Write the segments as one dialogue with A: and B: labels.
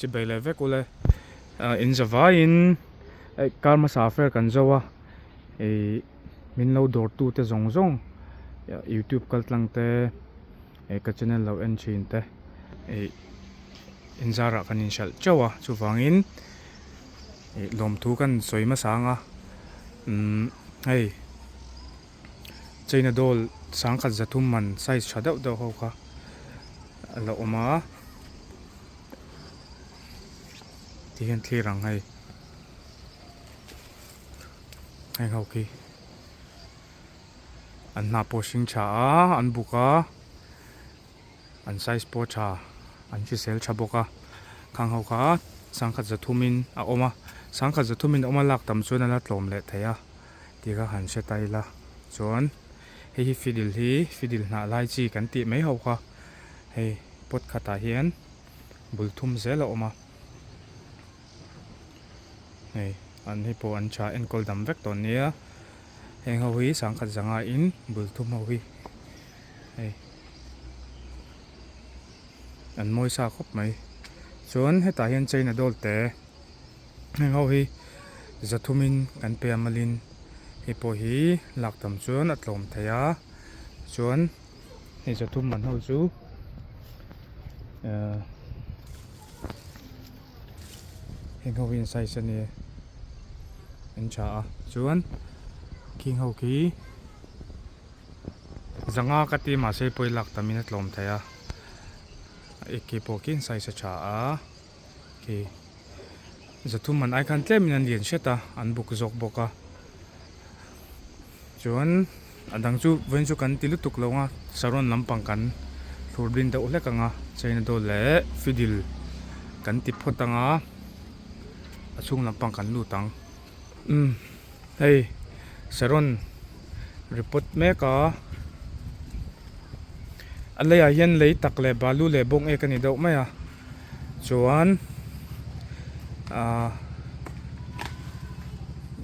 A: Chibai leh vek ule in za vaiin kar hmasa fair kan zo a ih min lo dawr tu te zawng zawng youtube kal tlang te ih ka channel lo en thin te ih in zarah kan inhralh teuh a chuvangin ih lawmthu kan sawi hmasa ang a umm hei. China doll sangkhat zathum man size tha deuh deuh ho kha a la awm a ti hian thlir ang hei heng ho khi an hnah pawh hring tha a an buk a. An size pawh tha, an hrisel tha bawk a, khang ho kha sangkhat zathumin a awm a, sangkhat zathumin a awm a lak tam chuan a la tlawm leh thei a tih kha han hre ta ila chuan hei hi fidil hi fidil hnah lai chi kan tih mai ho kha hei pot khatah hian bul thum zel a awm a hei an hei pawh an tha enkawl dam vek tawh nia heng ho hi sangkhat zanga in bul thum ho hi. Hei an mawi sa khawp mai chuan hetah hian china dawl te heng ho hi zathumin kan pe a malin hei pawh hi lak tam chuan a tlawm thei a chuan hei zathum man ho chu ehh heng ho hi an size a nia an tha a chuan khing ho khi. Zanga ka ti mahse pawi lak tamin a tlawm thei a eke pawh khi an size a tha a khi zathum man ai khan tlemin an lian hret a an buk zawk bawk a chuan a dang chu vawiin chu kan ti lutuk lo ang a saron lampang kan thlur bin deuh hlek ang a china dawl leh fidil kan ti phawt ang a a chhung lampang kan lut ang. Umm hei saron report mek a a leiah hian lei tak leh balu leh bawng ek a ni deuh mai a chuan ahh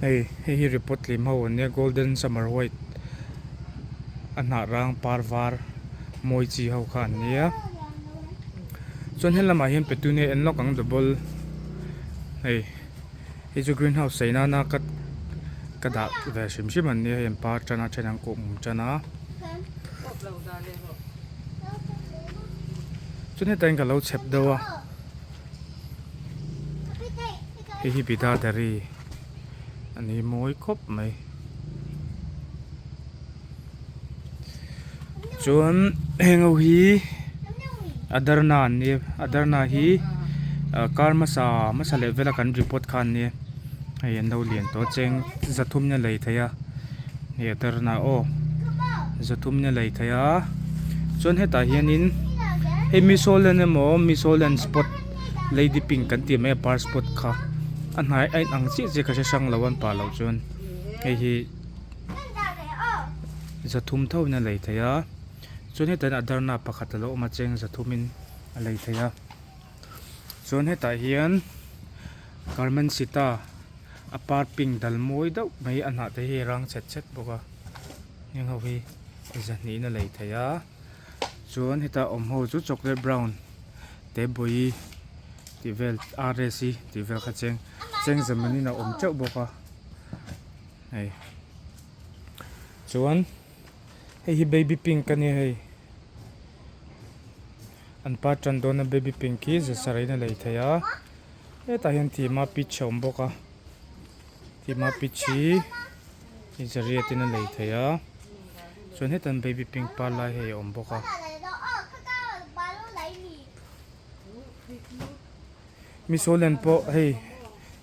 A: hei hei hi report lim ho an nia golden summer white a hnah rang par var mawi chi ho kha an nia chuan helamah hian petunia en lawk ang double hei. Hei chu green house chei nana ka ka dah ve hrim hrim an nia hei an par tan a then an kawh mum tan a chuan hetah hian ka lo chhep deuh a hei hi bidadari a ni mawi khawp mai chuan heng ho hi a darna an nia a darna hi kar hmasa hmasa leh vela kan report kha an nia hei an lo lian tawh a cheng zathum in a lei thei a hei a darna aw zathum in a lei thei a chuan hetah hianin hei misolen emaw misolen spot lady pink kan tih mai a par spot kha a hnai a inang chiah chiah ka hre hrang lo an pah loh chuan hei hi. Zathum tho in a lei thei a chuan hetah hian a darna pakhat alo awm a cheng zathum in a lei thei a chuan hetah hian garment sita a par pink dal mawi deuh mai a hnah te hi a rang chhet chhet bawk a heng ho hi zahnih in a lei thei a chuan heta awm ho chu chocolate brown te bawi tih vel r s i tih vel kha cheng cheng zaman in a awm teuh bawk a. Hei chuan hei hi baby pink a nia hei an pa tan dawn a baby pink hi za sarei in a lei thei a hetah hian tima peach a awm bawk a tima peach hi hi zariat in a lei thei a chuan hetah hian baby pink par lai hei a awm bawk a. Misolen pawh hei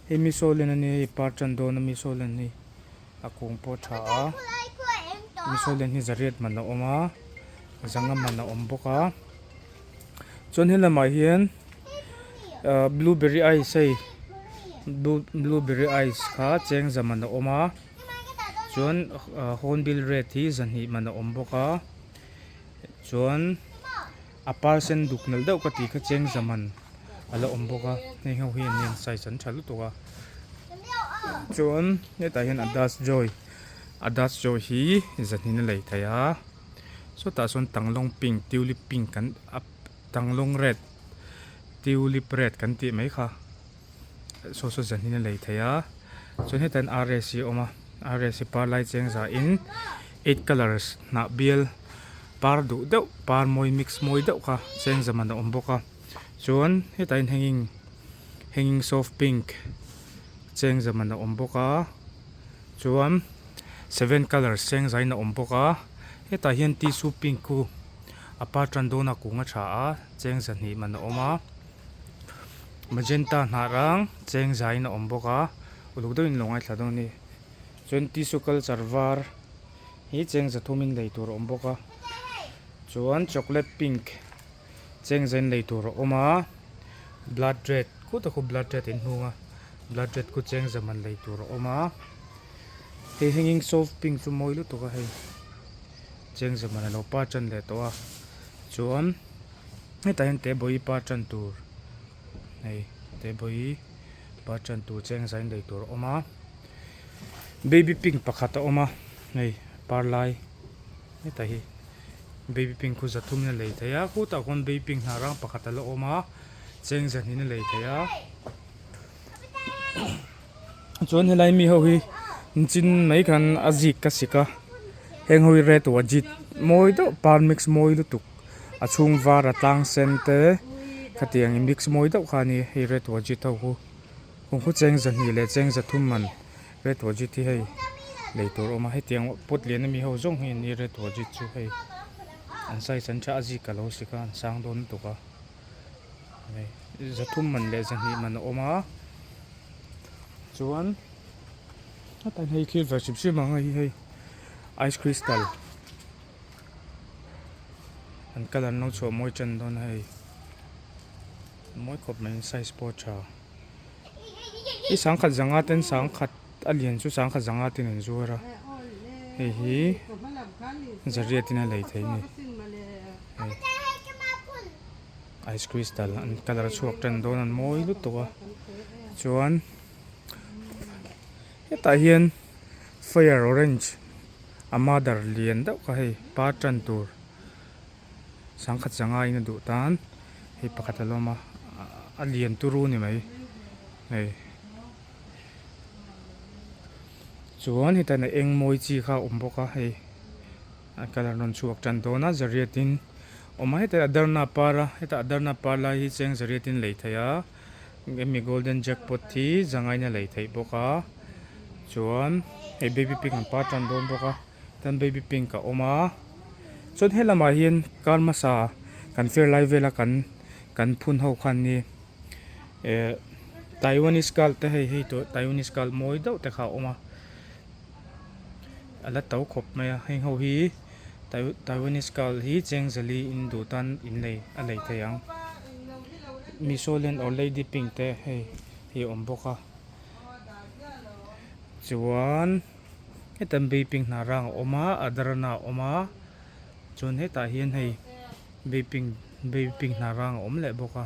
A: hei misolen a nia hei par tan dawn a misolen hi a kung pawh a tha a misolen hi zariat man a awm a zanga man a awm bawk a chuan helamah hian ah blueberry ice hei blueberry ice kha cheng za man a awm a chuan hornbill red hi zahnih man a awm bawk a chuan. A par sen duk nalh deuh ka tih kha cheng zaman a la awm bawk a heng ho hi an nia an size an tha lutuk a chuan hetah hian a dust joy a dust joy hi zahnin a lei thei a sawtah sawn tanglawng pink tulip pink an a tanglawng red. Tulip red kan tih mai kha saw saw zahnin a lei thei a chuan hetah hian RS hi a awm a RS hi par lai cheng zah in eight colours hnah bial par duh deuh par mawi mix mawi deuh kha cheng za man a awm bawk a chuan hetah hian hanging hanging soft pink cheng za man a awm bawk a chuan seven colours cheng za in a awm bawk a hetah hian tissue pink khu a par tan dawn a kung a tha a. Cheng zahnih man a awm a magenta hnah rang cheng zaiin a awm bawk a uluk deuhin lo ngaithla dawn a ni chuan tissue culture var hi cheng zathumin lei tur a awm bawk a chuan chocolate pink cheng zain lei tur a awm a blood red khutah khu blood red in hnung a blood red khu cheng za man lei tur a awm a hei hanging soft pink chu mawi lutuk a hei cheng za man a lo pa tan leh tawh a. Chuan hetah hian tebawi par tan tur hei tebawi par tan tur cheng zain lei tur a awm a baby pink pakhat a awm a hei par lai hetah hi baby pink khu zathum in a lei theih a khutah khuan baby pink hnah rang pakhat a la awm a cheng zahnih in a lei theih a chuan helai mi ho hi chin mai khan a zik ka sik a heng ho hi red wajit mawi deuh par mix mawi lutuk a chhung var a tlang sen te khatiang in mix mawi deuh kha a ni hei red wajit ho khu kawng khu cheng zahnih leh cheng zathum man red wajit hi hei lei tur a awm a hetiang pot lian ami ho zawng hi an ni red wajit chu hei an size an tha a zik a lo sik a an sang dawn lutuk a. Zathum man leh zahnih man a awm a chuan hetah hian hei thil ve hrim hrim ang a hi hei ice crystal an colour an lo chhuah mawi tan dawn a hei mawi khawp mai size pawh a tha i sangkhat zanga ten sangkhat a lian chu sangkhat zanga ten an zuar a hei hi zariat in a lei thei a ni hei. Ice crystal an colour chhuak tan dawn an mawi lutuk a chuan hetah hian fire orange a mother lian deuh kha hei par tan tur sangkhat zanga in a duh tan hei pakhat a la awm a a lian turu a ni mai hei chuan hetah hian a eng mawi chi kha a awm bawk a hei. A colour rawn chhuak tan dawn a zariat in awm a hetah a darna par a hetah a darna par lai hi cheng zariat in lei theih a hemi golden jackpot hi zangain a lei theih bawk a chuan hei baby pink an par tan dawn bawk a chuan baby pink a awm a chuan helamah hian kar hmasa kan fair lai vela kan kan phun ho khan ni eh taiwanese gold te hei hei tawh taiwanese gold mawi deuh te kha a awm a. A la to khawp mai a heng ho hi Taiwanese gold hi cheng zali in duh tan in lei a lei thei ang Misolen or lady pink te hei hi a awm bawk a chuan heta baby pink hnah rang a awm a adarana a awm a chuan hetah hian hei baby pink baby pink hnah rang a awm leh bawk a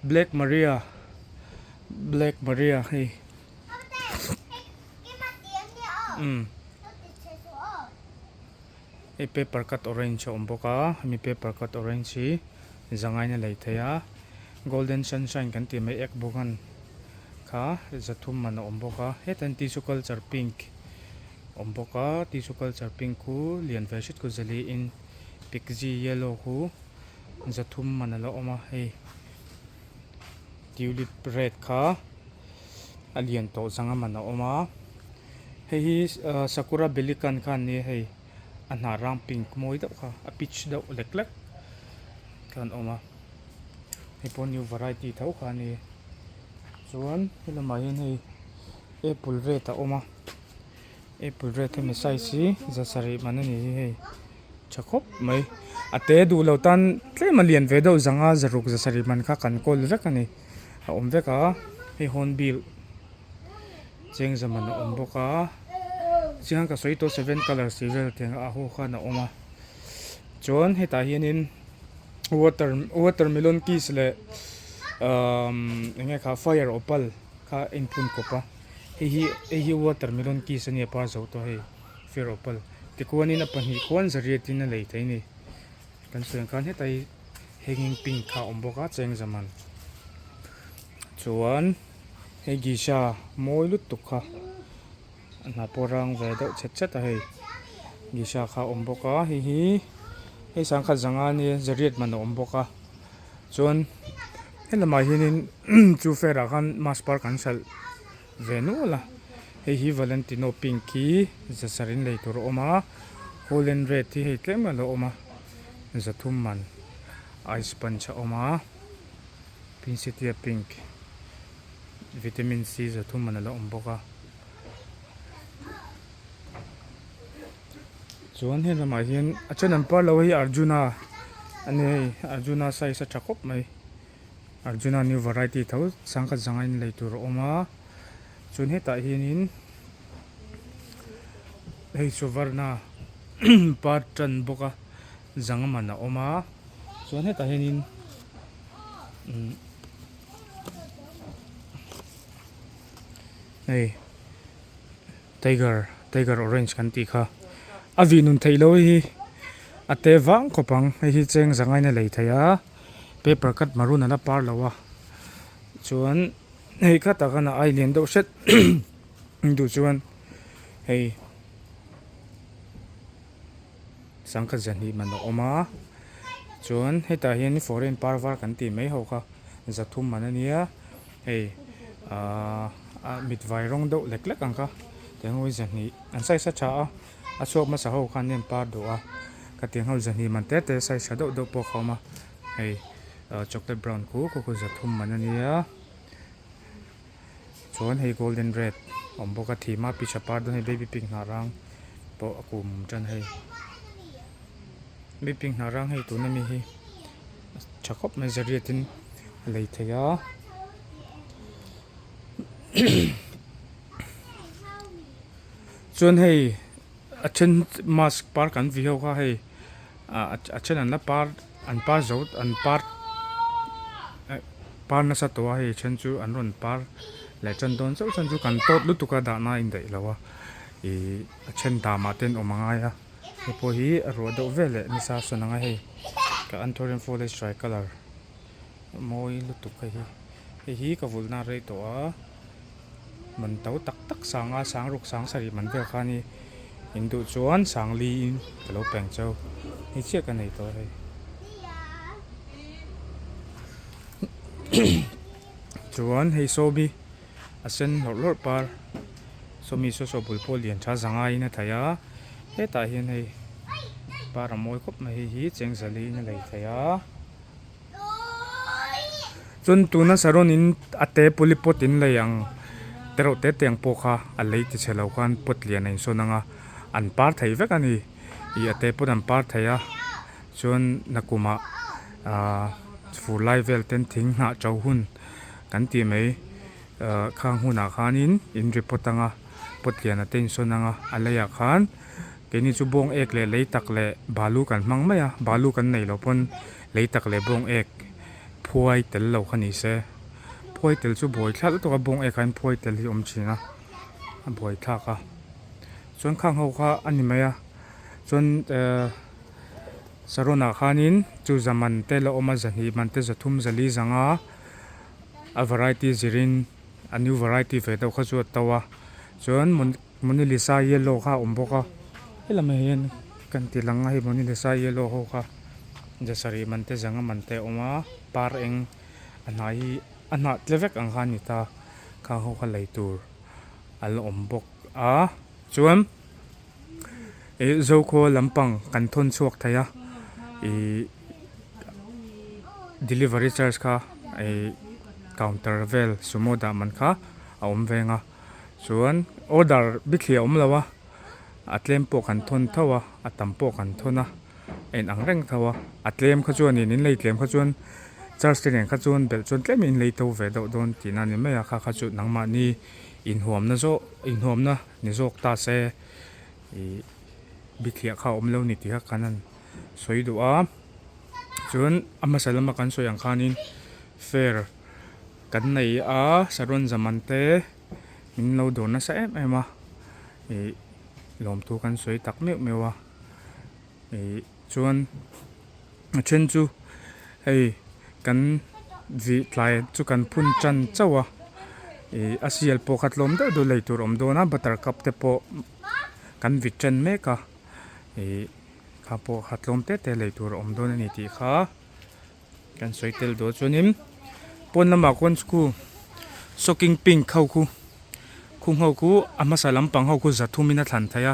A: black maria black maria hei. Hei paper cut orange a awm bawk a hemi paper cut orange hi zangain a lei thei a golden sunshine kan tih mai ek bawk an kha zathum man a awm bawk a hetah hian tissue culture pink a awm bawk a tissue culture pink khu lian ve hret khu zali in pixie yellow khu zathum man a la awm a hei tulip red kha. A lian tawh zanga man a awm a hei hi ahh sakura belikan kha an nia hei a hnah rang pink mawi deuh kha a peach deuh lek lek khan a awm a hei pawh new variety tho kha a ni chuan helamah hian hei apple red a awm a apple red hemi size hi za sarih man a ni hi hei tha khawp mai a te duh lo tan tlem a lian ve deuh zanga zaruk za sarih man kha kan kawl vek a ni. A awm vek a hei hornbill cheng zaman a awm bawk a chiang ka sawi tawh seven colours tih vel tiang a ho khan a awm a chuan hetah hianin water watermelon kiss leh umm eng nge kha fire opal kha a inphun kawp a hei hi hei hi watermelon kiss ania par zo tawh hei fire opal tikhuanin a pahnih khuan zariat in a lei thei a ni kan sawi ang khan heta hi hanging pink kha a awm bawk a cheng zaman. Chuan hei gisha mawi lutuk kha a hnah pawh rang ve deuh chhet chhet a hei gisha kha a awm bawk a hei hi hei sangkhat zanga ania zariat man a awm bawk a chuan helamah hianin chu fair ah khan mask par kan hralh ve nual a hei hi valentino pink hi zasarih in lei tur a awm a holland red hi hei tlem a lo awm a zathum man ice punch a awm a. Pinsetia pink vitamin C zathum man a la awm bawk a chuan heng lamah hian a then an par lo a hei Arjuna a ni hei Arjuna size a tha khawp mai Arjuna new variety tho sangkhat zanga in lei tur a awm a chuan hetah hianin hei suvarna par tan bawk a zanga man a awm a chuan hetah hianin. Hei tiger tiger orange kan tih kha a vih nun theih loh hi a te vang khawp ang hei hi cheng zangain a lei thei a paper cut maroon a la par lo a chuan hei khatah khan a ai lian deuh hret duh chuan hei. Sangkhat zahnih man a awm a chuan hetah hian foreign par var kan tih mai ho kha zathum man a nia hei ahh a mit vai rawng deuh lek lek ang kha tiang ho hi zahnih an size a tha a a chhuak hmasa ho khan an par duh a khatiang ho zahnih man te te size tha deuh deuh pawh kha a awm a hei ah chocolate brown khu khu khu zathum man a nia. Chuan hei golden red awm bawk a thim a picha par dawn hei baby pink hnah rang pawh a kum tan hei baby pink hnah rang hei tuna mi hi tha khawp mai zariat in a lei thei a chuan hei a then mask par kan vi ho kha hei ah a then an la par an par zo an par par nasa tawh a hei then chu an rawn par leh tan dawn chauh chuan chu kan tawt lutuk a dahna a indaih lo a ih a then damah te an awm a ngai a hei pawh hi a ruah deuh vel leh nisa sawn ang a hei ka anthurium foliage tricolour mawi lutuk hei hi hei hi ka vulh na rei tawh a man to tak tak sanga sang ruk sang sarih man vel kha ni in duh chuan sang li in ka lo peng cheu hei chiah ka nei tawh hei chuan hei sawmi a sen hlawrh hlawrh par sawmi saw saw bul pawh lian tha zanga in a thai a hetah hian hei par a mawi khawp mai hei hi chengzali in a lei thei a. Chuan tuna saron in a te puli pot in lei ang te reuh te te ang pawh kha a lei ti chhe lo khan pot lian a insawn ang a an par thei vek a ni ih a te pawn an par thei a chuan nakumah ahh fur lai vel ten thing hnah to hun kan tih mai ahh khang hunah khanin in ri pawt ang a pot lian a te insawn ang a a leiah khan. Keini chu bawng ek leh lei tak leh balu kan hmang mai a, balu kan neih loh pawn lei tak leh bawng ek phuai tel lo kha ni se. Phuai tel chu buai thlak lutuk a, bawng ek ah hian phuai tel hi a awm thin a, a buai thlak a. Chuan khang ho kha a ni mai a, chuan ehh saron ah khanin chu zaman te la awm a, zahnih man te zathum zali zanga a variety zirin a new variety ve deuh kha chu a to a, chuan. Monalisa yellow kha a awm bawk a helamah hian kan ti lang a hei Monalisa yellow ho kha jasarih man te zanga man te a awm a par eng a hnah hi a hnah tle vek ang kha a ni ta khang ho kha lei tur a la awm bawk a chuan ih zokhaw lampang kan thawn chhuak thei a ih delivery charge kha ih counter vel sumo dah man kha a awm veng a. Chuan order bithliah a awm lo a, a tlem pawh kan thawn tho a, a tam pawh kan thawn a, a in ang reng tho a, a tlem kha chuan in lei tlem kha chuan charge te nen kha chuan belh chuan tlem in lei to ve deuh dawn tihna a ni mai a, kha kha chu nangmahni inhuamna zawk inhuamna ni zawk ta se ih bithliah kha a awm lo ni tih kha kan han sawi duh a, chuan a hmasa lama kan sawi ang khanin fair. Kan nei a saron zaman te min lo dawr nasa em em a ih lawmthu kan sawi tak meuh meuh a ih chuan a then chu hei kan. Vih tlai chu kan phun tan chauh a ih a sial pawh kha tlawm deuh deuh lei tur a awm dawn a butter cup te pawh kan vit tan mek a ih kha pawh kha tlawm te te lei tur a awm dawn a ni tih kha kan sawi tel dawn chuanin pawn lamah khawn khu shocking pink ho khu khung ho khu a hmasa lampang ho khu zathum in a thlan theih a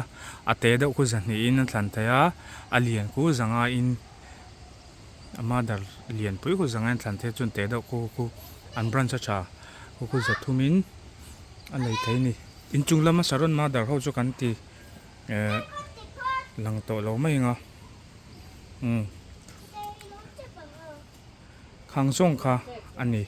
A: a te deuh khu zahnih in a thlan theih a a lian khu zanga in. A mother lian pui khu zanga in thlan thei chuan teh deuh khu khu an branch a tha khu khu za thum in a nei thei a ni inchung lama saron mother ho chu kan ti ehh lang tawh lo mai ang a umm khang zawng kha a ni.